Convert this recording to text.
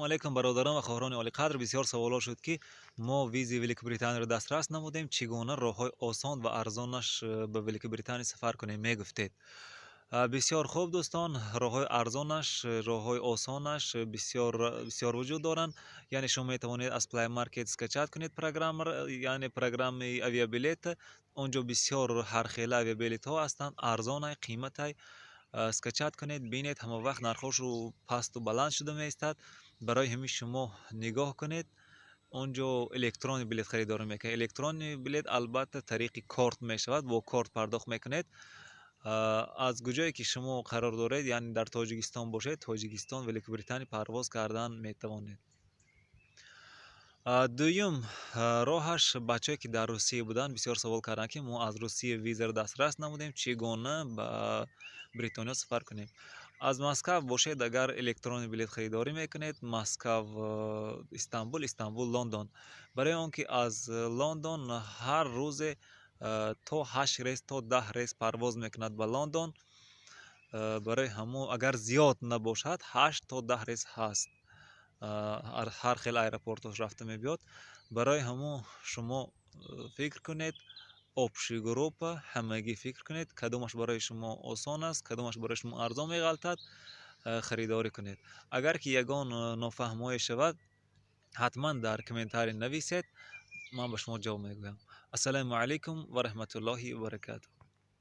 Ассалому алайкум, бародарон ва хоҳарони олиқадр. Бисёр саволҳо шуд, ки мо визаи Великобританияро дастрас намудем, чӣ гуна роҳҳои осон ва арзонаш ба Великобритания сафар кунем, мегуфтед. Бисёр хуб, дӯстон, роҳҳои арзонаш, роҳҳои осонаш бисёр бисёр вуҷуд доранд. Яъне шумо метавонед аз Play Market скачать кунед программаро, яъне программаи авиабилет. Он ҷо бисёр ҳархела авиабилетҳо ҳастанд, арзонай, қиматай. Скачать кунед, бинед, ҳама вақт нархҳошу пасту баланд шуда меистад. Барои ҳамин шумо нигоҳ кунед. Он ҷо электронный билет харидорӣ мекунед. Электронный билет албатта тариқи корт мешавад, бо корт пардохт мекунед. Аз куҷое ки шумо қарор доред, яъне дар Тоҷикистон бошед, Тоҷикистон Великобритания парвоз кардан метавонед. Дуюм роҳаш, бачаҳое ки дар Русия буданд, бисёр савол карданд, ки мо аз Русия визаро дастрас намудем, чӣ гуна ба Бритониё сафар кунем. Аз Москав бошед агар, электронный билет харидорӣ мекунед: Москав Истанбул, Истанбул Лондон. Барои он ки аз Лондон ҳар рӯзе то ҳашт рейс, то 10 рейс парвоз мекунад ба Лондон. Барои ҳамон, агар зиёд набошад, 8 то 10 рейс ҳаст, ҳар хел аэропортош рафта мебиёд. Барои ҳамон шумо фикр кунед, общий группа ҳамагӣ фикр кунед, кадомаш барои шумо осон аст, кадомаш барои шумо арзон меғалтад, харидорӣ кунед. Агар ки ягон нофаҳмое шавад, ҳатман дар комментарий нависед, ман ба шумо ҷавоб мегӯям. Ассалому алайкум ва раҳматуллоҳи ва баракатуҳ.